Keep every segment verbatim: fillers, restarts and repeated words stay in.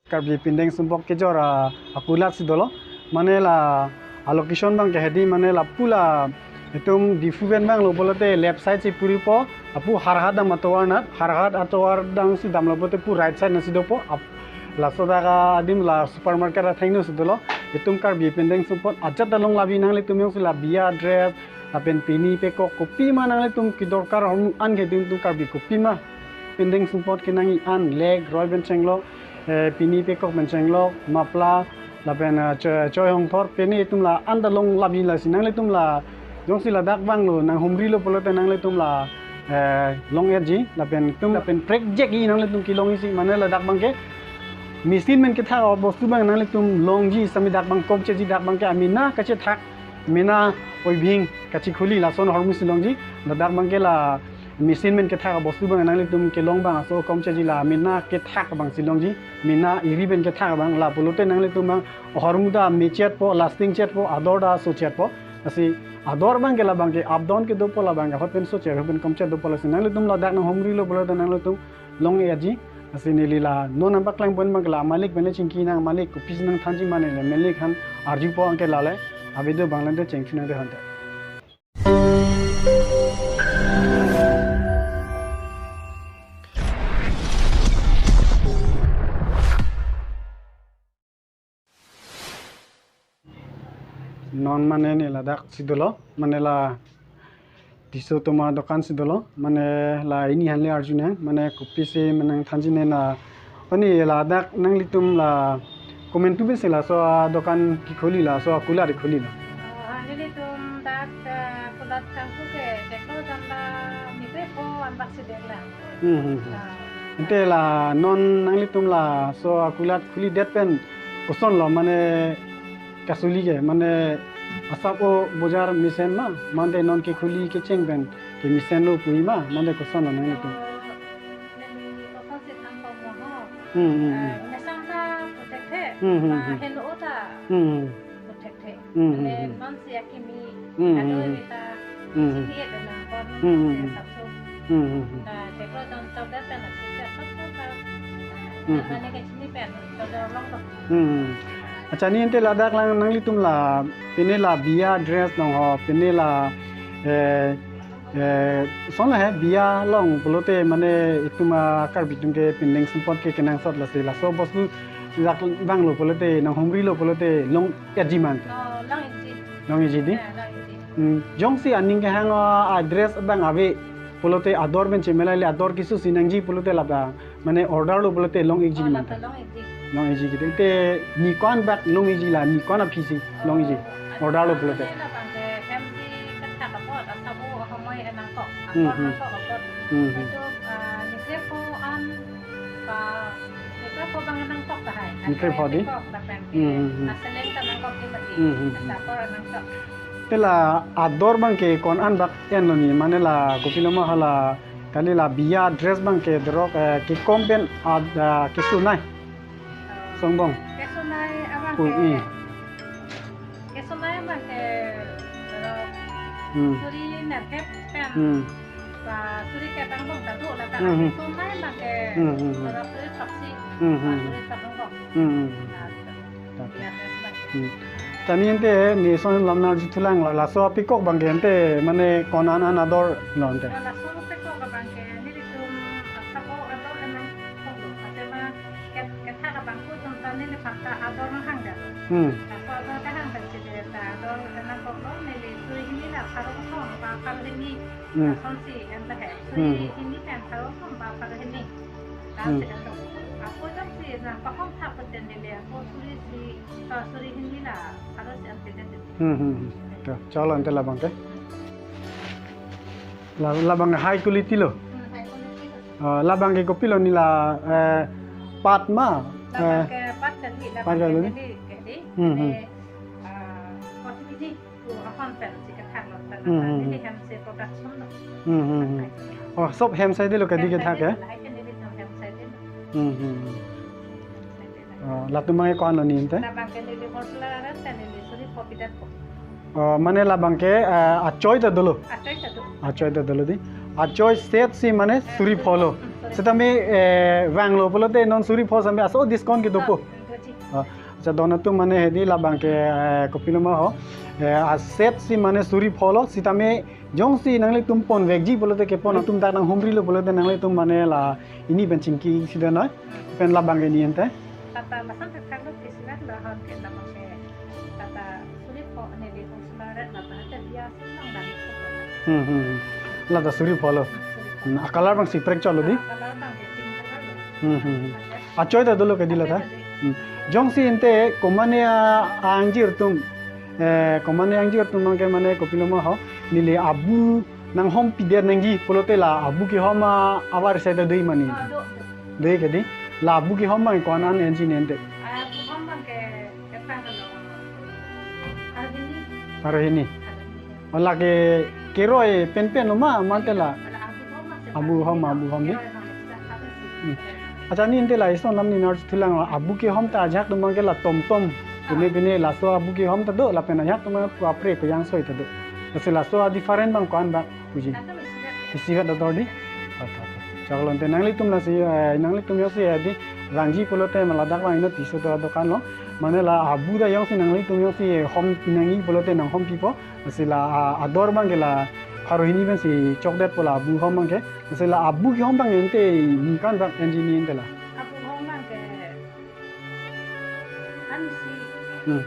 Karbi Pindeng Sumpot kejor a, akulat si dolo. Mane la a location abang ke hedi, mane lapu la itum Diphu pen vanglo pulote left side si puripo, lapu Horhat dam atovar nat, Horhat atovar dam si damlo pulote pu right side nat si dopo. Ap-, laso dak adim la supermarket athengno si dolo. Itum Karbi Pindeng Sumpot ajat along labi nanglitum jongsi la biya dress, lapen pini pekok kopima nanglitum kedorkar ahormu an ke itum Karbi kopima Pindeng Sumpot kenangji an, leg, roi pen chenglok, eh, pini pekok pen chenglok, muffler, lapen, eh, cho-, choi hongthor, pini itum la an ta along labi lasi nanglitum la, jongsi ladak vanglo, nanghumrilo pulote nanglitum la, eh, long-etji, lapen itum, lapen prekjekji nanglitum kelongji si, mane ladak abang ke, machine pen kethak abostu abang nanglitum longji, sami dak abang komcheji, dak abang ke amena kachethak, mena oibhing kachikhuli lason ahormu si longji, ladak abang ke la machine pen kethak abostu abang nanglitum kelong abang aso komcheji, la mena kethak abang si longji, mena eri pen kethak abang, la pulote nanglitum abang ahormu ta mechetpo, lasting chetpo, ador ta sochetpo. Lasi ador abang ke labang ke up down kedopo, labang ke ahut pen sochet, ahut pen komchet dopo, lasi nanglitum ladak nanghumrilo pulote nanglitum long-etji. Lasi neli la non nangpaklang pon abang ke la malik pen le chingki nang, malik kopisi nangthanji mane le malik aphan arjupo, anke lale abedo abang lente chengchunang de hante. Non mane ne ladak si dolo, mane la Tisso atum adokan si dolo, mane la ini aphan le arjunang, mane kopisi mane nangthanji ne na, oni ladak nanglitum la komantu pensi laso adokan kekhuli, laso akulat kekhuli la. Oh, nelitum dak, eh, kulat kangku ke, deklo janda mikre pho anbak si deklang. Hmm, hmm, hmm. Ah. Ante la non nanglitum laso akulat khulidet pen kosonlo, mane kasuli ke, mane asap o bojar mesen ma, mane non kekhuli kecheng pen kemesenlo pu ma, mane kosonlo nanglitum? Neli kosonsi thang kong mo ho. Hmm, hmm, hmm. Eh, mesen ta pu thekthe, hmm, hmm, ma hmm, helo ta. Hmm, hmm. Pu thekthe. Hmm, hmm, ane hmm. Non si akimi, hmm, kado hmm, hmm. Emi ta, hmm, hmm. Chini et nangkok, hmm, hmm, hmm. Sapso. Hmm, hmm, hmm. Na, deklo jon chok det pen, na, chini et sapso ta. Hmm, hmm. Mane kechini pen, chok det long to. Hmm, hmm. Accha, ne ante ladak lang nanglitum la, pine la biya dress along ho, pine la, eh, eh, son la he biya along pulote mane itum a Karbi atum ke Pindeng Sumpot ke kenangsot lasi laso bostu dak vanglo pulote, nanghumrilo pulote long-etji mante. Oh, long-etji. Long-etji di? Ya, long-etji. Hmm, jongsi aning kehang a dress abang ave pulote ador pen chemela le ador keso si nangji pulote labang mane order lo pulote long-etji. Oh, mante. Labang long-etji. Long-etji kiti. Te ne ko-an bak long-etji la, ne ko-an aphi si long-etji. Oh, order lo pulote. Labang ke hem si kethak apot, asap o homoi nangkok. Hmm, apot hmm. Nangkok apot. Hmm, hmm. Itu, ah, mikre pho an, pa, mikre pho abang nangkok tahai. Mikre pho di? Nangkok lapen ke, hmm, hmm, hmm. Aseleng ta nangkok di mati. Hmm, hmm, hmm. Asap apor nangkok. Te la ador abang ke ko-an bak enlo ne, mane la kopilo ma hala kali la biya dress abang ke derok, eh, kekom pen ad, ah, kesunai. Songbong. Kesunai abang ke. Pu, i. Kesunai abang ke, eh, hmm. Suri nerkep pen. Hmm. Ba suri kep angbong ta do la ta. Hmm, hmm. Kesunai abang ke, hmm, hmm, hmm. Eh, suri throksi. Hmm, hmm, hmm. Ba suri throksi angbong. Hmm, hmm, hmm. Nah, gitu. Okay. Nerkep abang ke. Hmm. Tani ante ne son lam arjuthulang la, laso apekok abang ke ante mane ko-an an ador lo ante. Nah, laso apekok abang ke nelitum asap o ador nangkoklo. Ante ma ke, kethak abang ko tum ta neli phak ta ador nanghang det. Hmm. Laso ador kehang pen si det ta ador nangkoklo, neli suri hini la pharo kosong ba pharo hini. Hmm. Lasonsi anta he. Suri, hmm, hini pen pharo kosong ba pharo hini. Hmm. Lasi anta. Ako jongsi nangpahong thak puten neli ako suri si, ah, suri hini la pharo si ante det. Hmm, hmm, hmm. To, chalo ante labang ke. La, labang high quality lo. Hmm, high quality lo. Ah, labang ke kopilo ne la, eh, pat ma, labang eh, ke pat kali, pat labang kali. Ke kali, kali. Hmm, hmm. Eh, ah, kot ini tu akon pen si kethak lo, hmm, hmm, hmm. Ini hem si production lo. Hmm, hmm, hmm. Oh, sob hem side lo kali kethak, eh? Hem side lo, lahai ke neli hem side lo. Hmm, hmm, hmm. Hem side lo. Oh, latum abang ke ko-an lo ne ante? Labang ke neli masala rat pen neli suri pho pidat pho. Oh, mane labang ke, eh, achoi ta dolo? Achoi ta do. Achoi ta dolo di. Achoi set si mane suri pholo. Setame, eh, vanglo pulote non suri pho setame aso discount kedopo. Ah, acha don atum mane hedi labang ke, eh, kopiloma ho. Eh, a set si mane suri pholo. Setame jongsi nanglitum ponvekji pulote kepon atum dak nanghumrilo pulote nanglitum mane la ini pen chingki si dun noi. Pen labang ke ini ente. Tata lason ke khang lo kisilat lo hon ke labang ke. Tata suri pho ne di hong sularet la ta te biya sung nang dan ko. Hmm, hmm, hmm. La ta suri pholo. Suri pho. Hmm, a color abang si prek cholo di. Color abang ke pink color lo. Hmm, hmm, hmm. Achoi ta dolo ke di la ta. Achoi ta di. Hmm. Jongsi ente komane a angjir atum, eh, komane angjir atum mane ke mane kopiloma ho. Neli abu nanghompidet nangji pulote la abu kehom ahavar sai ta doi mani. Ah, do, do. Doi ke di. La abu kehom abang ko-an an enji ne ente. Ah, abu hom abang ke, ke pa halo. Arhini. Arhini. Arhini. Ola ke keroi penpen lo ma, mate la. Ola abu hom abang ke abu hom, abu hom di. Keroi abang ke sa habis. Hmm. Acha ni ente la ison nam ni nar thulang la abu kehom ta ajak do abang ke la tomtom. Pine pine laso abu kehom ta do lapen ajak do abang ke apre pejang soi ta do. Lasi laso a different abang ko-an abang puji. Laso isivet. Isivet ador di. Tha, tha, tha. Choklo ente nanglitum lasi, eh, nanglitum jongsi, eh, di vangji pulote ma ladak vang ino tiso do dokan lo. Mane la abu ta jongsi nanglitum jongsi, eh, hom nangji pulote nanghompipo. Lasi la, ah, ador abang ke la pharo hini pensi chokdetpo la abu hom abang ke. Lasi la abu kehom abang ente ningkan abang enji ne ente la. Abu hom abang ke. Ansi. Hmm.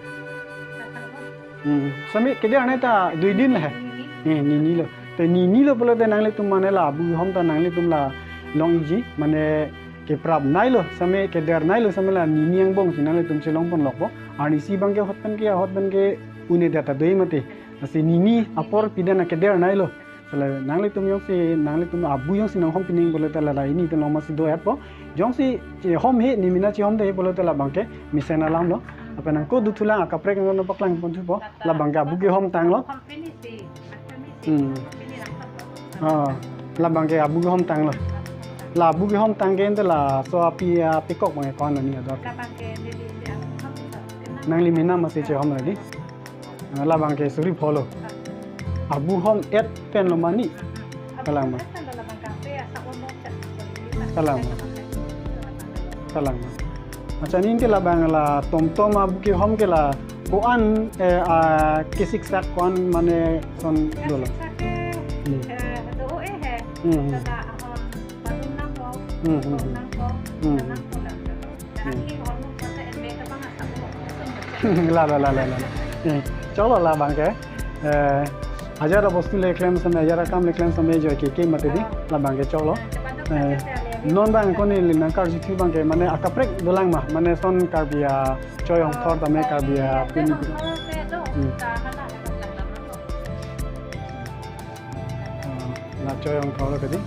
Tata hom. Hmm. Setame keder ne ta dui din le. Nini. Eh, nini lo. Te nini lo pulote nanglitum mane la abu hom ta nanglitum la long iji mane keprap nai lo, setame keder nai lo, setame la nini angbong si nanglitum chelong pon lokpo. Arnisi abang ke hot pen ke, hot pen ke un-edet ta doi mate. Lasi nini apor pida na keder nai lo. Sela nanglitum jongsi, nanglitum abu jongsi nanghompi nangji pulote la la ini te long masi do-etpo. Jongsi chehom he, ne mena chehomde he pulote labang ke mesen alam lo. Lapen nangko dothulang akaprek nangno paklang ponthupo. Labang ke abu kehom tanglo. Hmm. Ah, labang ke abu kehom tanglo. La abu kehom tang ke ente laso api, apikok abang ke ko-an lo ni ador. Nangli mena masi chehom lo di. Ah, labang ke suri pholo. Abu hom et pen lo mani. Kalang ma. Kalang ma. Kalang ma. Acha ni ente labang la tomtom abu kehom ke la ko-an, eh, a, kesiksak ko-an mane son dolo. Hmm. Hmm, hmm. Hmm, hmm, hmm. Hmm, hmm. Hmm. La, la, la, la, la, la. Eh, choklo labang ke. Eh, ajat abostu le klem setame, ajat akam le klem setame joi ke ke mate di, labang ke choklo. Eh, non abang ko neli nangkarjuthu abang ke, mane akaprek dolang ma, mane son Karbi achoi hongthor tame Karbi apini. Hmm. Ah, la choi hongthor ke di.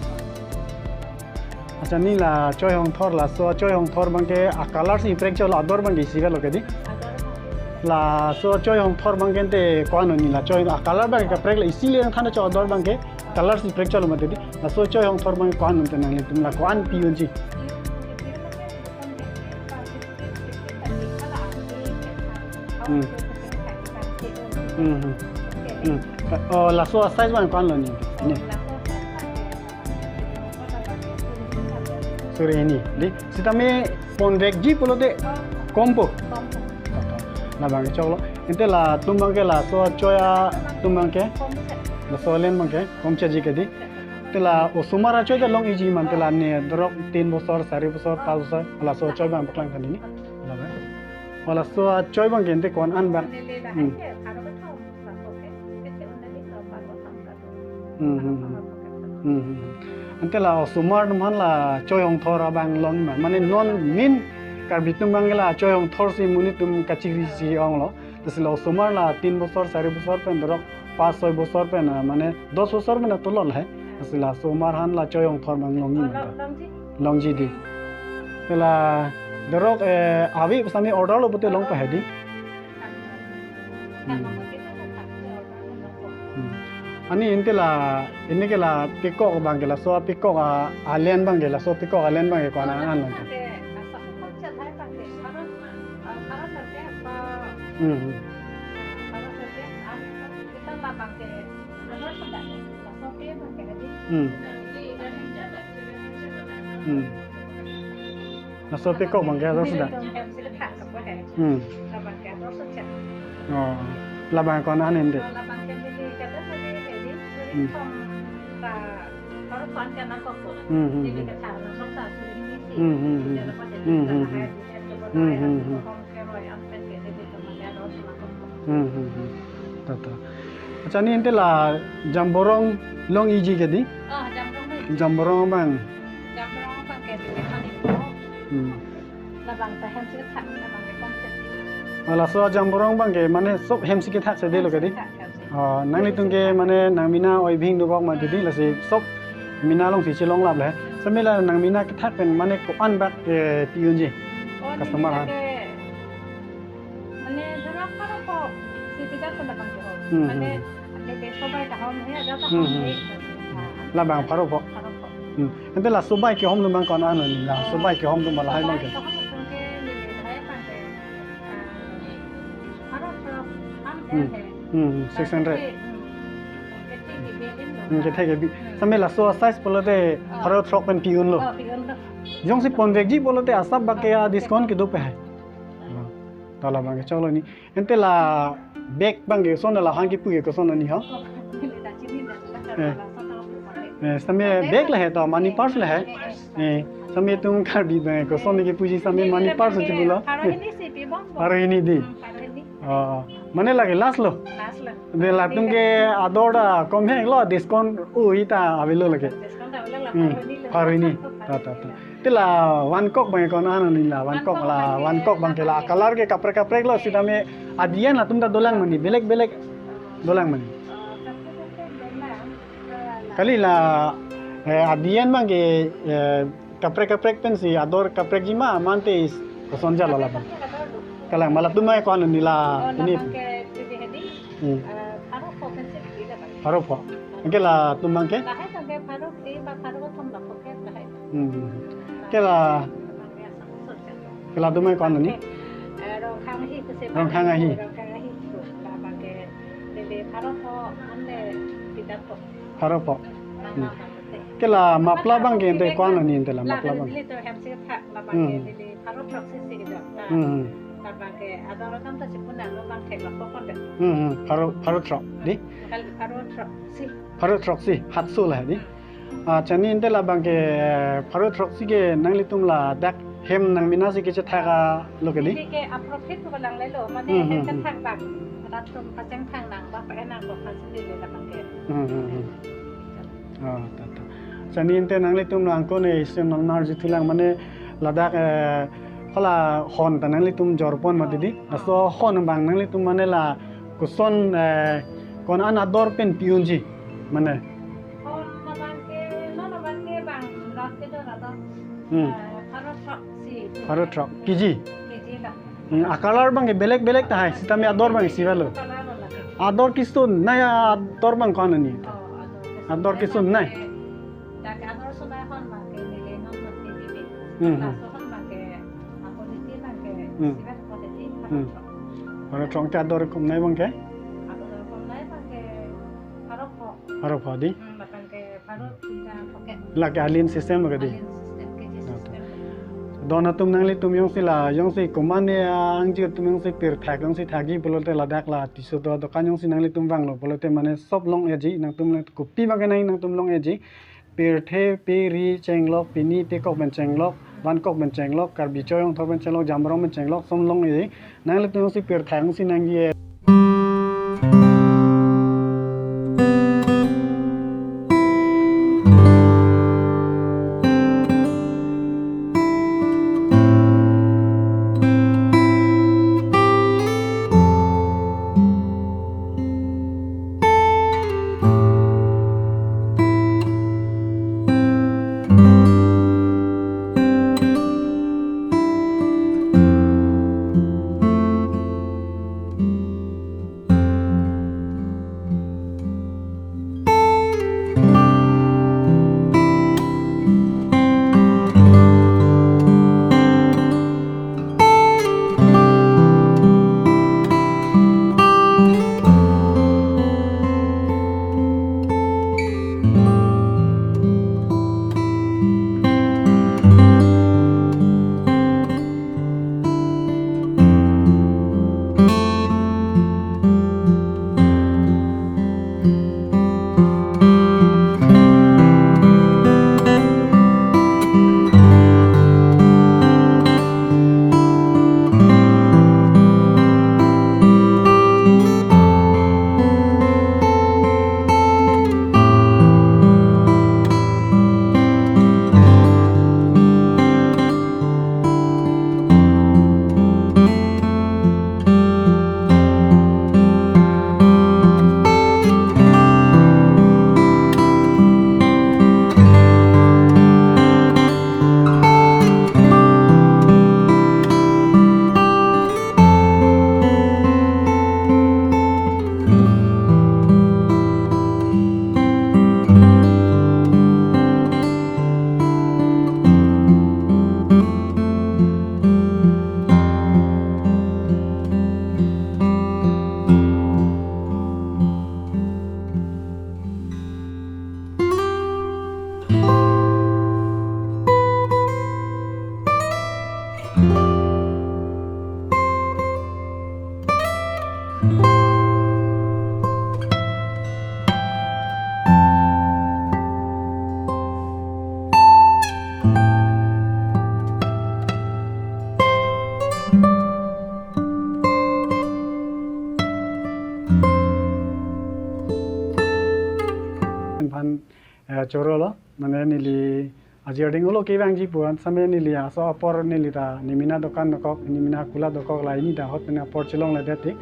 Acha ni la choi hongthor, laso choi hongthor abang ke a color si prek cholo ador abang ke isi lo ke di. Laso choi hongthor abang ke ente ko-an lo ni la choi a color abang ke kaprek la isi le than cholo ador abang ke color si prek cholo mate di. Laso choi hongthor abang ke ko-an lo ente nanglitum la ko-an pi unji. Hmm. Hmm, hmm. Hmm. Oh, laso a size abang ko-an lo ni. Ni. Suri hini. Di, setame ponvekji pulote kompo. Labang ke choklo. Ente latum abang ke laso achoi atum abang ke. Laso alen abang ke komchotji ke di. Te la osomar achoi ta long iji mante la ne dorok tin bosor, sari bosor, pas bosor, laso achoi abang paklang tha ni. Labang. Laso achoi abang ke ente ko-an an abang. Hmm. Hmm, hmm, hmm. Hmm, hmm, hmm. Ante la osomar atum aphan la choi hongthor abang long ma. Mane non min Karbi atum abang la choi hongthor si monit atum kachiri si onglo. Lasi la osomar la tin bosor, sari bosor pen dorok pas soi bosor pen, ah, mane dos bosor pen atulot he. Lasi la osomar aphan la choi hongthor abang longji ma ta. Longji. Longji di. Te la dorok, eh, ave pu setame order lo pulote long pa he di. Hmm. Hmm. Ani ente la, ini ke la pikok abang ke laso pikok a, alen abang ke laso pikok alen abang ke ko-an an lo. Hmm, hmm. Hmm. Hmm. Laso pekok abang ke ador sudah. Hem si kethak kapo he. Hmm. Labang ke ador sudah. Oh. Labang ko-an an ente. Oh, labang ke bili kata tadi, jadi, Hmm. uniform ta, kalau kon ke nangkok ko. Hmm, hmm, Jadi hmm. kethak nangkok ta suri ni si. Hmm, hmm, hmm. Jadi, apa jadi Hmm, hmm, kena hmm. hai, jadi, apa Hmm, hai, hmm, hmm. hom ke roi, an pen ke, jadi, kena ke ador sudah nangkok ko. Hmm, hmm, hmm. Ta, ta. Accha, ne ente la Jamborong long-iji ke di? Oh, Jamborong long-iji. Jamborong abang. Jamborong abang ke di, kami ko. Hmm. Labang ta hem si kethak, labang ke konsep. Oh, laso Jamborong abang ke, mane sob hem si kethak si dolo ke di? Hem si kethak, hem si. Oh, nanglitum ke mane nangmena oibhing dokok mati di, lasi sob mena along si chelong lap le. Samela nangmena kethak pen mane ko-an bak, eh, pi-unji. Oh, customer nangmena han. Ke, mane, dhoro pharo pho si pida ko labang ke ho. Hmm, Mane, hmm. ante ke sobai ta hom he, ada ta Hmm, hom hmm. he. Ah, Labang pharo pho. pharo pho. Hmm. Ente la sobai kehom atum abang ko-an an ni la, Oh. sobai kehom atum lahai abang ke. Sobai kehom atum ke ni lahai abang ke, ah, pharo pho, an Hmm. he. Hmm, hmm. Six hundred. Tapi, hmm, kethek ke bi din lo. Hmm, kethek ke bi. Hmm. Samela laso size pulote Oh. pharo throk pen pi-unlo. Oh, pi-unlo. Jongsi ponvekji pulote asap bak ke Oh, a discount kedo pe hai. Oh. Ta labang ke choklo ni. Ente la bag abang ke koson, la hang kipu ke koson ni ho? Eh. Eh, sitame bag lahai to, money purse lahai. Eh, sitame itum Karbi abang koson kipuji sitame money purse chipulo. Pharo hini si pi bom bom. Pharo hini di. Hmm, pharo hini. Oh, mane lake last lo. Last lo. De latum ke ador ta kom heng lo, discount u-i ta avelo lake. Discount ta avelo la Hmm, pharo hini lo. pharo hini. Ta, ta, ta. Te la vangkok abang ko-an an ni la, vangkok Vangkok la, abang ke vangkok abang ke la, la color ke kaprek kaprek lo, sitame a-design latum ta dolang mani, belek belek dolang mani. Oh, kaprek kaprek dolang. Kali la, eh, a-design abang ke, eh, kaprek kaprek pensi ador kaprekji ma, mante is koson jalo labang. Kalang ma latum abang ko-an an ni la Oh, ini. labang ke pidi hedi. Hmm. Eh, pharo pho pensi pidi labang. Pharo pho. Anke latum abang ke? Lahai abang ke pharo pho ba pharo thom la pho ke lahai. Hmm. Ke la, ke latum abang ko-an an ni? Eh, Rongkhang ahi pusi Rongkhang ahi. Rongkhang ahi. Labang ke neli pharo pho an le pida pho. Pharo pho. Mama Hmm. pho te. Ke la muffler abang ke ente ko-an an ni ente la Labang muffler abang? neli to hem si kethak labang ke Hmm. neli pharo throk si si kedo. Ta Hmm. labang ke ador akam ta si puna lo bang thek lo pho kon de. Hmm, hmm. Pharo, pharo throk di? Kali pharo throk si. Pharo throk si, hatso lahai di. Hmm. Ah, accha, ne ente labang ke, eh, pharo throk si ke nanglitum ladak hem nangmena si kechethak lo ke di? Neli ke a-profit ko lang lelo, mane Hmm, hem hmm, hmm. kethak bak. Rat atum pacheng thang nang bak, pa nang bak phan si neli labang ke. Hmm, hmm, hmm. Oh, ta, ta. Accha, ne ente nanglitum lang ko ne isi non nar ji thulang mane ladak, eh, hala hon ta nanglitum jorpon mati di. Laso hon abang nanglitum mane la koson, eh, ko-an an ador pen pi-unji mane. Hon abang ke, non abang ke bang rat kedo ra do. Hmm. Eh, pharo throk si. Pharo throk. Kg? Kg la. Hmm, a-color abang ke belek belek tahai, sitame ador abang isi avelo. Color lo lagi. Ador kesun nai, ador abang ko-an an ni? Oh, ador kesun. Ador kesun nai. Dak ador sunai hon abang ke neli non non K G B. Hmm, hmm. Laso hon abang ke, a-quality abang ke, Hmm. sibat quality, Hmm. pharo throk. Pharo throk ke ador komnai abang ke? Ador komnai abang ke, pharo pho. Pharo pho di? Hmm, lapen ke pharo pho ke. Lake alin system ke di? Alin system, K G Ah, system. Don atum nanglitum jongsi la, jongsi komatne, ah, angji atum jongsi pirthak jongsi thakji pulote ladak la Tisso adokan jongsi nanglitum vanglo pulote mane sob long-eji, nangtum le kopi abang ke nai nangtum long-eji. Pirthe, piri, chenglok, pini, pekok pen chenglok, vankok pen chenglok, Karbi Choyong Thor pen chenglok, Jamrong pen chenglok, som long-eji. Nanglitum jongsi pirthak jongsi nangji. Eh, choro lo, mane neli ajir ding ulo kevangji pu an same neli laso apor neli ta nemena dokan dokok, nemena kula dokok lahai ni ta ahut mane apor chelongledet tik.